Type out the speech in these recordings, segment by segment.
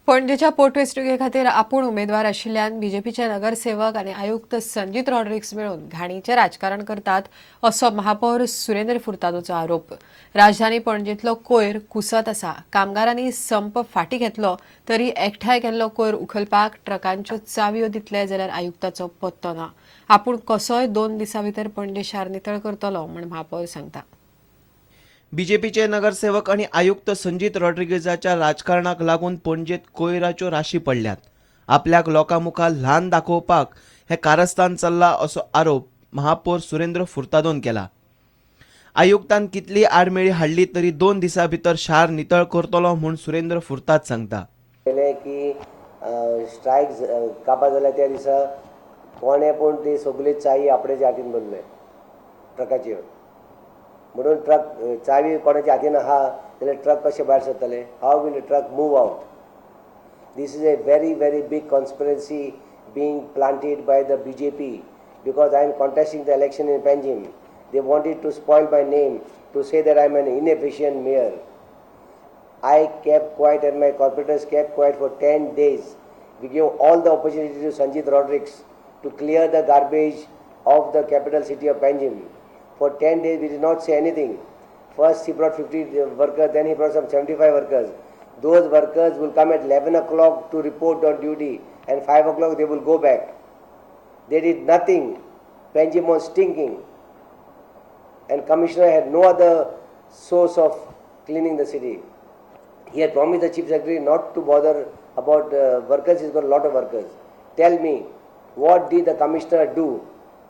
पणजेच्या पोटवेंचणुके खातीर आपूण उमेदवार आशिल्ल्यान बीजेपीचे नगरसेवक आनी आयुक्त संजीत रॉड्रिग्स मेळून घाणीचें राजकारण करतात असो महापौर सुरेंद्र फुर्तादोचो आरोप. राजधानी पणजेंतलो कोयर कुसत आसा. कामगारांनी संप फाटीं घेतलो तरी एकठांय केल्लो कोयर उखलपाक ट्रकांच्यो चावयो दितले जाल्यार आयुक्ताचो पत्तो ना. आपूण कसोय 2 दिसां भितर पणजे शार नितळ करतलो म्हूण महापौर सांगता. बीजेपीचे नगरसेवक आणि आयुक्त संजीत रॉड्रिगेजाच्या राजकारणाक लागून पणजेत कोयराच्यो राशी पडल्यात. आपल्याक लोकां मुखार ल्हान दाखोवपाक हें कारस्थान चल्लां असो आरोप महापौर सुरेंद्र फुर्तादोन केला. आयुक्तान कितली आडमेळी हाडली तरी 2 दिसां भितर शार नितळ करतलो म्हूण सुरेंद्र फुर्ताद सांगता. केलें की स्ट्रायक काबार जाल्या त्या दिसा कोणें पूण ती सगळी चावी आपणाच्या हातीन भरले ट्रकाच्यो. म्हणून ट्रक चावी कोणाच्या हातीन आहा जाल्यार ट्रक कशे भायर सरतले? How will truck move out? This is a very, very big conspiracy being planted by the BJP because I am contesting the election in Panjim. They wanted to spoil my name, to say that I am an inefficient mayor. I kept quiet and my corporators kept quiet for 10 days. We gave all the opportunity to Sanjit Rodrigues to clear the garbage of the capital city of Panjim. For 10 days we did not say anything. First he brought 50 workers, then he brought some 75 workers. Those workers will come at 11 o'clock to report on duty and 5 o'clock they will go back. They did nothing. Panjim was stinking. And commissioner had no other source of cleaning the city. He had promised the chief secretary not to bother about workers. He's got a lot of workers. Tell me, what did the commissioner do?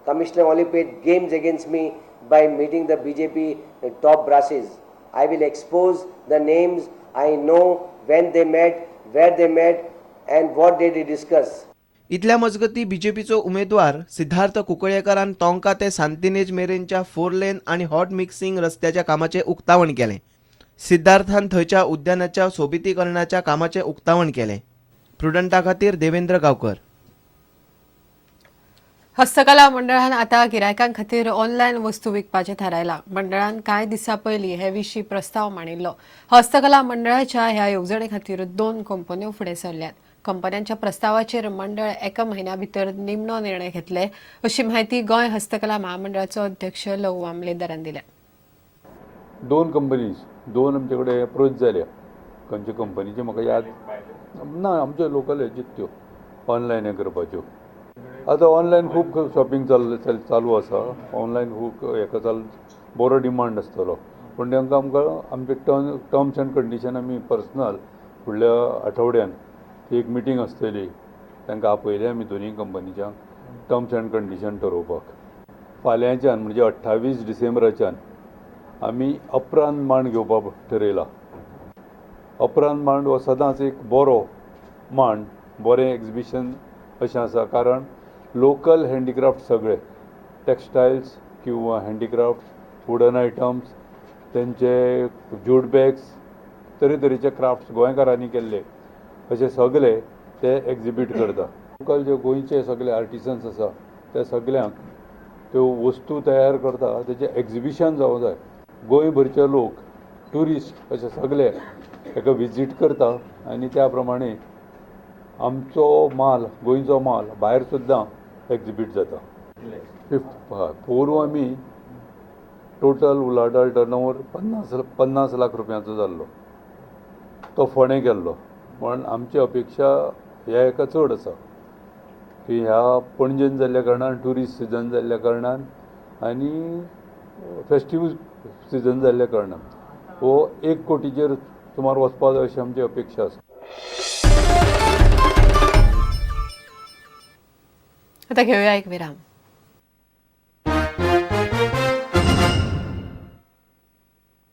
Commissioner only played games against me by meeting the BJP top brasses. I will expose the names. I know when they met, where they met, and what did they discuss. इतल्या मजगती, बीजेपीचो उमेदवार सिद्धार्थ कुंकळयेंकारान तोंका ते सांतिनेज मेरेनच्या four lane आनी hot mixing रस्त्याच्या कामाचें उक्तावण केलें. सिद्धार्थान थंयच्या उद्यानाच्या सोबितीकरणाच्या कामाचें उक्तावण केलें. प्रुडंटा खातीर देवेंद्र गांवकर. हस्तकला मंडळान आतां गिरायकां खातीर ऑनलायन वस्तू विकपाचें थारायलां. मंडळान कांय दिसां पयलीं हे विशीं प्रस्ताव मांडिल्लो. हस्तकला मंडळाच्या ह्या येवजणे खातीर दोन कंपन्यो फुडें सरल्यात. कंपन्यांच्या प्रस्तावाचेर मंडळ एका म्हयन्या भितर निमणो निर्णय घेतले अशी म्हायती गोंय हस्तकला महामंडळाचो अध्यक्ष लवू मामलेदारान दिल्या. दोन कंपनीज, दोन आमचे कडेन एप्रोच जाल्या. खंयच्या कंपनीचे म्हाका याद ना. आमच्यो लोकल हेच्यो त्यो ऑनलायन हें करपाच्यो. आतां ऑनलायन खूब शॉपिंग चालू आसा. ऑनलायन खूब हेका चालू, बरो डिमांड आसतलो, पूण तांकां आमकां आमचे टर्म्स एंड कंडिशन आमी पर्सनल फुडल्या आठवड्यान ती एक मिटींग आसतली. तांकां आपयलें आमी दोनूय कंपनीच्यांक टर्म्स एंड कंडिशन ठरोवपाक. फाल्यांच्यान म्हणजे 28 डिसेंबराच्यान आमी अपरांत मांड घेवपाक ठरयला. अपरांत मांड हो सदांच एक बरो मांड, बरें एग्जिबिशन अशें आसा, कारण लोकल हँडीक्राफ्ट सगळे टेक्स्टायल्स किंवा हँडीक्राफ्ट, वुडन आयटम्स, तेंचे ज्यूट बॅग्स, तरेतरेचे क्राफ्ट्स गोंयकारांनी केल्ले अशे सगळे ते एग्जिबीट करता. लोकल जे गोंयचे सगळे आर्टिसन्स आसा, त्या सगल्यांक त्यो वस्तू तयार करता तेजें एग्जिबिशन जावं जाय. गोंयभरचे लोक, ट्युरिस्ट अशे सगळे हेका विजीट करता आनी त्या प्रमाणे आमचो माल, गोंयचो माल भायर सुद्दां एग्जिबीट जाता. हय, पोरूं आमी टोटल उलाढाल, टर्नओवर 50 लाख रुपयांचो जाल्लो. तो फोंडें केल्लो, पण आमची अपेक्षा ह्या हेका चड आसा की ह्या पणजेन जाल्ल्या कारणान, ट्युरिस्ट सिजन जाल्ल्या कारणान आनी फेस्टीव सिजन जाल्ल्या कारणान हो 1 कोटीचेर सुमार वचपा जाय अशी आमची अपेक्षा आसा. आता घेऊया एक विराम.